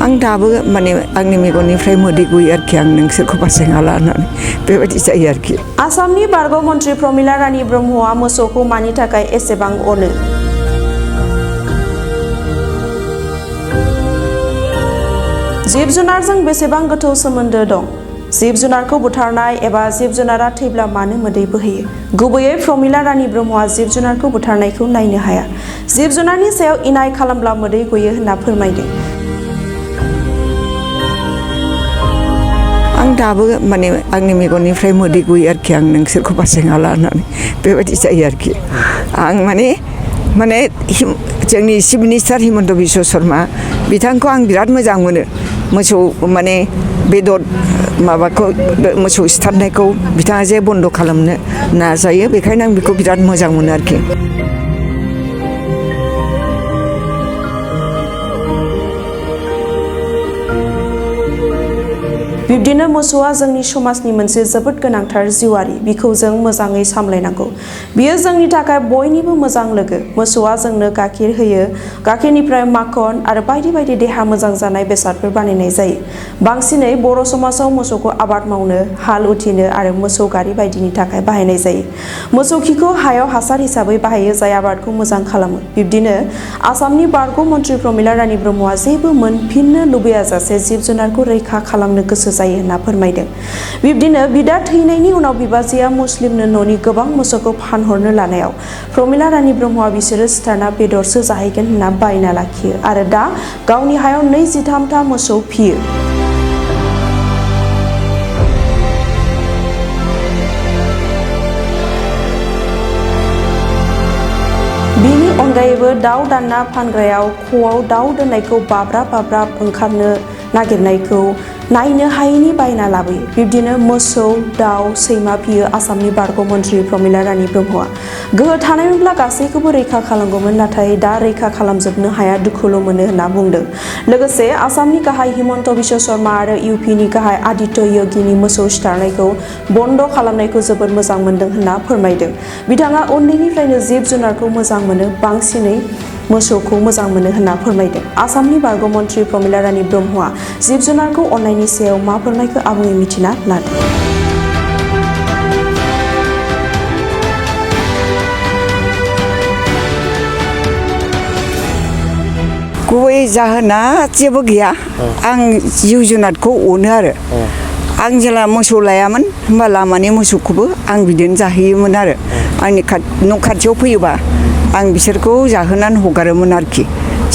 आं दाबो माने आंनि मेगननिफ्राय मोदै गयो आरोखि आं नोंसोरखौ बासायना लानानै बेबायदि जायो आरोखि। आसामनि बारग' मन्त्रि प्रमिला रानी ब्रह्मआ मोसौखौ मानि थाखाय एसेबां अनो? जिब जुनारजों बेसेबां गोथौ सोमोन्दो दं? जिब जुनारखौ बुथारनाय एबा जिब जुनारा थैब्ला मानो मोदै बोहैयो? गुबैयै प्रमिला रानी ब्रह्मआ जिब जुनारखौ बुथारनायखौ नायनो हाया। जिब जुनारनि सायाव इनाय खालामब्ला मोदै गयो होनना फोरमायदों। आं दाबो माने आंनि मेगननिफ्राय मोदै गयो आरोखि आं नोंसोरखौ बासायना लानानै बेबायदि जायो आरोखि। आं माने जोंनि चिफ मिनिस्टार हिमन्त बिश्व शर्मा बिथांखौ आं बिराद मोजां मोनो। मोसौ माने बेदर माबाखौ मोसौ सिथारनायखौ बिथाङा जे बन्द खालामनो नाजायो, बेखायनो आं बेखौ बिराद मोजां मोनो आरोखि। बिब्दिनो मोसौआ जोंनि समाजनि मोनसे जोबोद गोनांथार जिउआरि। बिखौ जों मोजाङै सामलायनांगौ। बियो जोंनि थाखाय बयनिबो मोजां लोगो। मोसौआ जोंनो गाइखेर होयो। गाइखेरनिफ्राय माखन आरो बायदि बायदि देहा मोजां जानाय बेसादफोर बानायनाय जायो। बांसिनै बर' समाजाव मोसौखौ आबाद मावनो, हाल उथिनो आरो मोसौ गारि बायदिनि थाखाय बाहायनाय जायो। मोसौ खिखौ हायाव हासार हिसाबै बाहायो, जाय आबादखौ मोजां खालामो। बिब्दिनो आसामनि बारग' मन्त्रि प्रमिला रानी ब्रह्मआ जेबो मोनफिननो लुबैयाजासे जिब जुनारखौ रैखा खालामनो गोसो जायो होनना फोरमायदों। बिब्दिनो बिदा थैनायनि उनाव बिबाजैया मुस्लिमनो न'नि गोबां मोसौखौ फानहरनो लानायाव प्रमिला रानी ब्रह्मआ बिसोरो सिथारना बेदरसो जाहैगोन होनना बायना लाखियो आरो दा गावनि हायाव 23टा मोसौ फियो। बिनि अनगायैबो दाउ दानना फानग्रायाव ख'आव दाउ दोननायखौ बाब्राब ओंखारनो नागिरनायखौ नायनो हायैनि बायना लाबोयो। बिब्दिनो मोसौ, दाउ, सैमा फियो आसामनि बारग' मन्त्रि प्रमिला रानी ब्रह्मआ। गोहो थानायमोनब्ला गासैखौबो रैखा खालामगौमोन, नाथाय दा रैखा खालामजोबनो हाया, दुखुल' मोनो होनना बुंदों। लोगोसे आसामनि गाहाय हिमन्त बिश्व शर्मा आरो इउपिनि गाहाय आदित्य योगीनि मोसौ सिथारनायखौ बन्द खालामनायखौ जोबोद मोजां मोनदों होनना फोरमायदों। बिथाङा उन्दैनिफ्रायनो जिब जुनारखौ मोजां मोनो, बांसिनै मोसौखौ मोजां मोनो होनना फोरमायदों। आसामनि बारग' मन्त्रि प्रमिला रानी ब्रह्मआ जिब जुनारखौ अननायनि सायाव मा फोरमायखो आबुङै मिथिना लादों। गुबै जाहोना जेबो गैया। आं जिब जुनारखौ अनो आरो। आं जेला मोसौ लायामोन होमबा लामानि मोसौखौबो आं बिदिनो जाहोयोमोन आरो। आंनि न' खाथियाव फैयोबा आं बिसोरखौ जाहोनानै हगारोमोन आरोखि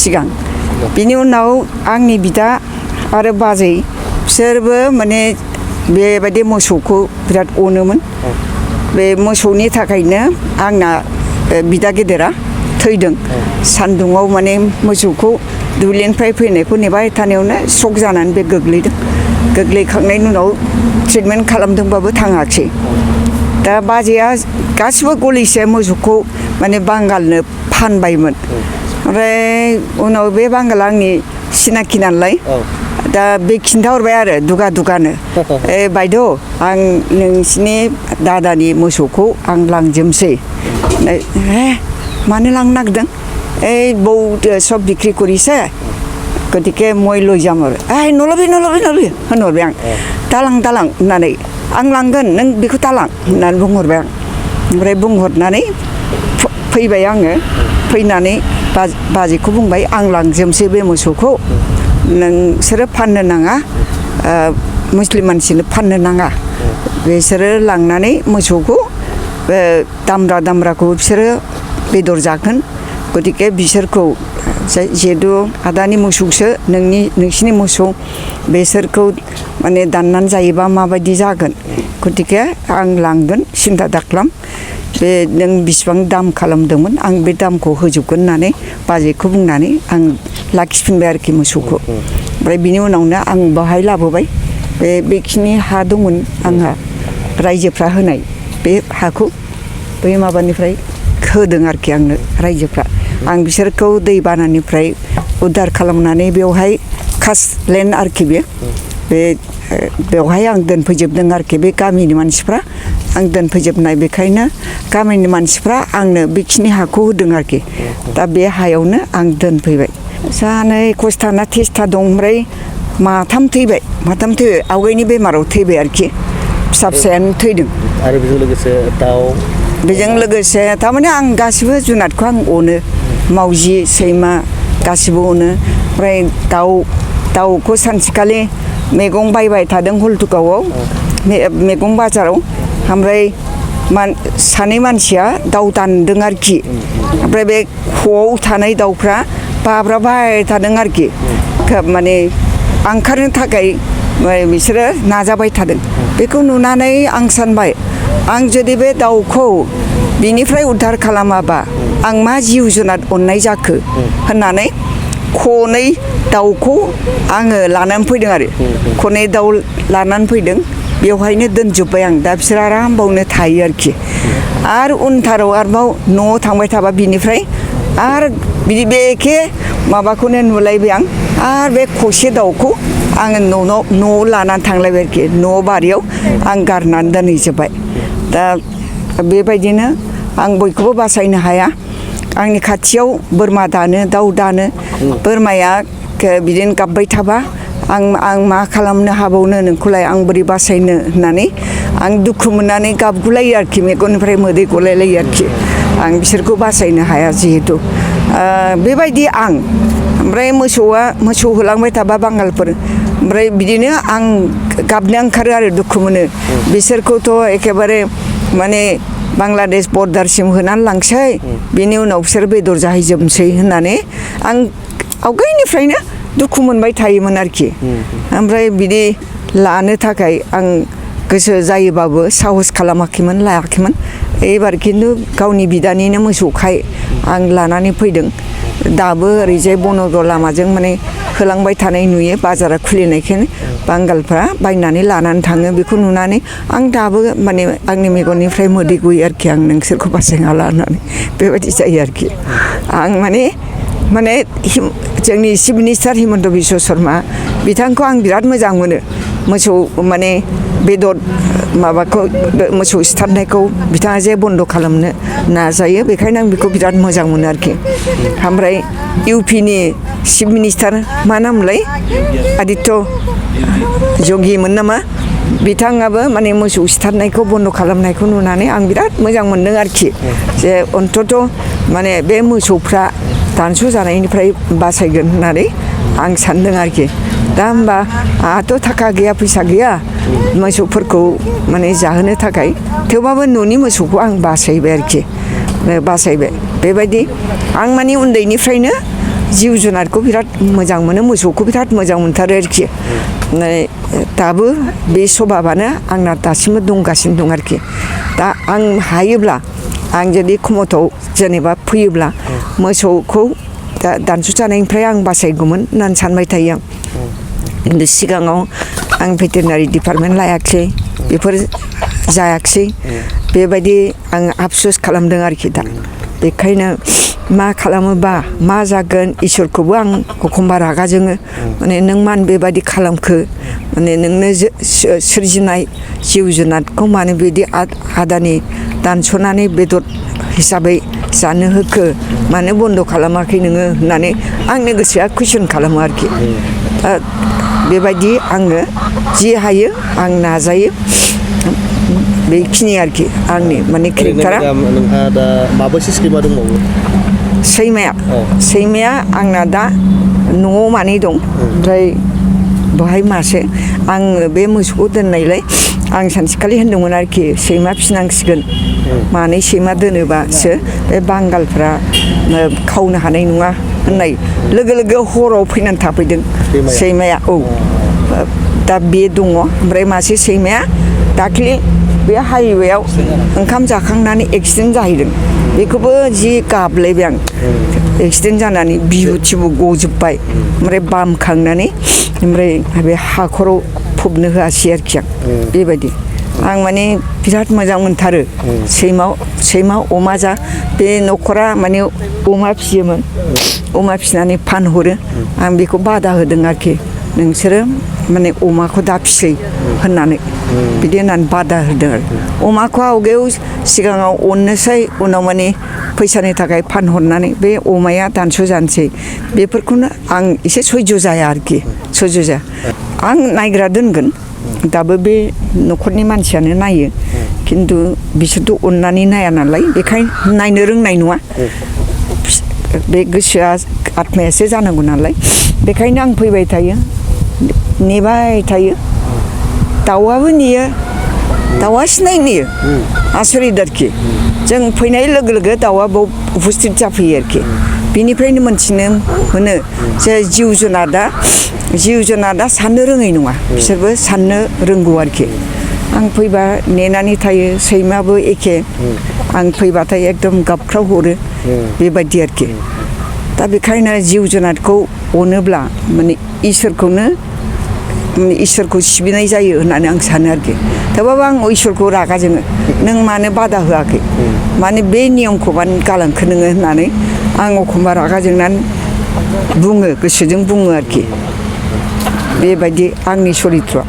सिगां। बिनि उनाव आंनि बिदा आरो बाजै बिसोरबो माने बेबायदि मोसौखौ बिराद अनोमोन। बे मोसौनि थाखायनो आंना बिदा गेदेरा थैदों। सान्दुङाव माने मोसौखौ दुब्लिनिफ्राय फैनायखौ नेबाय थानायावनो स्ट्रक जानानै बे गोग्लैदों। गोग्लैखांनायनि उनाव ट्रिटमेन्ट खालामदोंबाबो थाङाखिसै। दा बाजैया गासिबो गलिसे मोसौखौ माने बांगालनो फानबायमोन। ओमफ्राय उनाव बे बांगाला आंनि सिनाखि नालाय दा बे खिन्थाहरबाय आरो दुगानो बायद' आं नोंसिनि दादानि मोसौखौ आं लांजोबसै। मानो लांनो नागिरदों? बौ सब बिक्रि करिছে, गतिके মই লৈ যাম आरो। नल'बि होनहरबाय आं। दालां होननानै आं लांगोन, नों बेखौ दालां होननानै बुंहरबाय आं। ओमफ्राय बुंहरनानै फैबाय आङो। फैनानै बाजैखौ बुंबाय आं लांजोबसै बे मोसौखौ, नोंसोरो फाननो नाङा, मुस्लिम मानसिनो फाननो नाङा। बिसोरो लांनानै मोसौखौ दामब्राखौ बिसोरो बेदर जागोन, गतिके बिसोरखौ जिहेतु आदानि मोसौसो नोंसिनि मोसौ, बेसोरखौ माने दाननानै जायोबा माबायदि जागोन, गतिके आं लांगोन, सिन्था दाखालाम, बे नों बिसिबां दाम खालामदोंमोन आं बे दामखौ होजोबगोन होननानै बाजैखौ बुंनानै आं लाखिफिनबाय आरोखि मोसौखौ। ओमफ्राय बिनि उनावनो आं बाहाय लाबोबाय। बेखिनि हा दंमोन आंहा, रायजोफ्रा होनाय बे हाखौ बै माबानिफ्राय होदों आरोखि आंनो रायजोफ्रा। आं बिसोरखौ दै बानानिफ्राय उद्धार खालामनानै बेवहाय कास्ट लेन्ड आरोखि बेवहाय आं दोनफैजोबदों आरोखि। बे गामिनि मानसिफ्रा आं दोनफैजोबनाय, बेखायनो गामिनि मानसिफ्रा आंनो बेखिनि हाखौ होदों आरोखि। दा बे हायावनो आं दोनफैबाय। जानाय खस्थाना थेस्टा दं ओमफ्राय माथाम थैबाय आवगायनि बेमाराव थैबाय आरोखि फिसा फिसायानो थैदों आरो बेजों लोगोसे दाउ बेजों लोगोसे थारमाने आं गासिबो जुनादखौ आं अनो मावजि सैमा गासिबो अनो ओमफ्राय दाउखौ सानसेखालि मैगं बायबाय थादों हल्टुगावआव मैगं बाजाराव ओमफ्राय सानै मानसिया दाउ दानदों आरोखि ओमफ्राय बे ख'आव थानाय दाउफ्रा बाब्राबबाय थादों आरोखि माने ओंखारनो थाखाय बिसोरो नाजाबाय थादों बेखौ नुनानै आं सानबाय आं जुदि बे दाउखौ बिनिफ्राय उद्धार खालामाबा आं मा जिउ जुनाद अननाय जाखो होननानै खनै दाउखौ आङो लानानै फैदों आरो खनै दाउ लानानै फैदों बेवहायनो दोनजोब्बाय आं दा बिसोर आराम बावनो थायो आरोखि आरो उनथाराव आरोबाव न'आव थांबाय थाबा बिनिफ्राय आरो बिदि बे एखे माबाखौनो नुलायबाय आं आरो बे खसे दाउखौ आङो न'आव लानानै थांलायबाय आरोखि न' बारियाव आं गारनानै दोनहैजोब्बाय दा बेबायदिनो आं बयखौबो बासायनो हाया आंनि खाथियाव बोरमा दानो दाउ दानो बोरमाया बिदिनो गाबबाय थाबा आं मा खालामनो हाबावनो नोंखौलाय आं बोरै बासायनो होननानै आं दुखु मोननानै गाबगुलायो आरोखि मेगननिफ्राय मोदै गलायलायो आरोखि आं बिसोरखौ बासायनो हाया जिहेथु बेबायदि आं ओमफ्राय मोसौ होलांबाय थाबा बांगालफोर ओमफ्राय बिदिनो आं गाबनो ओंखारो आरो दुखु मोनो बिसोरखौथ' एखेबारे माने बांलादेश बर्डारसिम होनानै लांसै बिनि उनाव बिसोर बेदर जाहैजोबनोसै होननानै आं आवगायनिफ्रायनो दुखु मोनबाय थायोमोन आरोखि ओमफ्राय बिदि लानो थाखाय आं गोसो जायोबाबो साहस खालामाखैमोन लायाखैमोन एबार खिन्थु गावनि बिदानिनो मोसौखाय आं लानानै फैदों दाबो ओरैजाय बनगर लामाजों माने होलांबाय थानाय नुयो बाजारा खुलिनायखायनो बांगालफ्रा बायनानै लानानै थाङो बेखौ नुनानै आं दाबो माने आंनि मेगननिफ्राय मोदै गयो आरोखि आं नोंसोरखौ बासायना लानानै बेबायदि जायो आरोखि आं माने जोंनि चिफ मिनिस्टार हिमन्त बिश्व शर्मा बिथांखौ आं बिराद मोजां मोनो मोसौ माने बेदर माबाखौ मोसौ सिथारनायखौ बिथाङा जे बन्द' खालामनो नाजायो बेखायनो आं बेखौ बिराद मोजां मोनो आरोखि ओमफ्राय इउपिनि चिफ मिनिस्टार मा नामलाय आदित्य जगिमोन नामा बिथाङाबो माने मोसौ सिथारनायखौ बन्द' खालामनायखौ नुनानै आं बिराद मोजां मोनदों आरोखि जे अन्तत' माने बे मोसौफ्रा दानस' जानायनिफ्राय बासायगोन होननानै आं सानदों आरोखि दा होमबा आंहाथ' थाखा गैया फैसा गैया मोसौफोरखौ माने जाहोनो थाखाय थेवबाबो न'नि मोसौखौ आं बासायबाय आरोखि बासायबाय बेबायदि आं माने उन्दैनिफ्रायनो जिब जुनारखौ बिराद मोजां मोनो मोसौखौ बिराद मोजां मोनथारो आरोखि दाबो बे सभाबानो आंना दासिमबो दंगासिनो दं आरोखि दा आं हायोब्ला आं जुदि खमथाव जेनेबा फैयोब्ला मोसौखौ दानस' जानायनिफ्राय आं बासायगौमोन होननानै सानबाय थायो आं खिन्थु सिगाङाव आं भेटेरिनारि डिपार्टमेन्ट लायाखिसै बेफोर जायाखिसै बेबायदि आं आफसुस खालामदों आरोखि दा बेखायनो मा खालामोबा मा जागोन इसोरखौबो आं एखमबा रागा जोङो माने नों मानो बेबायदि खालामखो माने नोंनो सोरजिनाय जिउ जुनादखौ मानो बिदि आदानि दानस'नानै बेदर हिसाबै जानो होखो मानो बन्द' खालामाखै नोङो होननानै आंनि गोसोआ कुइसन खालामो आरोखि बेबायदि आङो जि हायो आं नाजायो बेखिनि आरोखि आंनि माने केरेक्टारा नोंहा दा माबैसे सैमा दंबावो सैमाया आंना दा न'आव मानै दं ओमफ्राय बहाय मासे आं बे मोसौखौ दोननायलाय आं सानसेखालि होनदोंमोन आरोखि सैमा फिनांसिगोन मानै सैमा दोनोबासो बे बांगालफ्रा खावनो हानाय नङा होननाय लोगो लोगो हराव फैनानै थाफैदों सैमाया दा बे दङ ओमफ्राय मासे सैमाया दाख्लि बे हाइवेआव ओंखाम जाखांनानै एक्सिडेन्ट जाहैदों बेखौबो जि गाबलायबाय आं एक्सिडेन्ट जानानै बिबु थिबु गजोब्बाय ओमफ्राय बामखांनानै ओमफ्राय बे हाखराव फबनो होआसै आरोखि आं बेबायदि आं माने बिराद मोजां मोनथारो सैमा अमा जा बे न'खरा माने अमा फियोमोन अमा फिनानै फानहरो आं बेखौ बादा होदों आरोखि नोंसोरो माने अमाखौ दा फिसै होननानै बिदि होननानै बादा होदों आरो अमाखौ आवगायाव सिगाङाव अननोसै उनाव माने फैसानि थाखाय फानहरनानै बे अमाया दानस' जानोसै बेफोरखौनो आं एसे सैज' जाया आरोखि सैज' जाया आं नायग्रा दोनगोन दाबो बे न'खरनि मानसियानो नायो खिन्थु बिसोरथ' अननानै नाया नालाय बेखायनो नायनो रोंनाय नङा बे गोसोआ आत्मायासो जानांगौ नालाय बेखायनो आं फैबाय थायो नेबाय थायो दाउआबो नेयो दाउआ सिनाय नेयो आसरित आरोखि जों फैनाय लोगो लोगो दाउआ बाव उपस्थित जाफैयो आरोखि बिनिफ्रायनो मोनथिनो मोनो जे जिउ जुनादा साननो रोङै नङा बिसोरबो साननो रोंगौ आरोखि आं फैबा नेनानै थायो सैमाबो एखे आं फैबाथाय एकदम गाबख्राव हरो बेबायदि आरोखि दा बेखायनो जिउ जुनारखौ अनोब्ला माने इसोरखौ सिबिनाय जायो होननानै आं सानो आरोखि थेवबाबो आं इसोरखौ रागा जोङो नों मानो बादा होआखै माने बे नियमखौ मानो गालांखो नोङो होननानै आं एखमबा रागा जोंनानै बुङो गोसोजों बुङो आरोखि बेबायदि आंनि सरिथ्रआ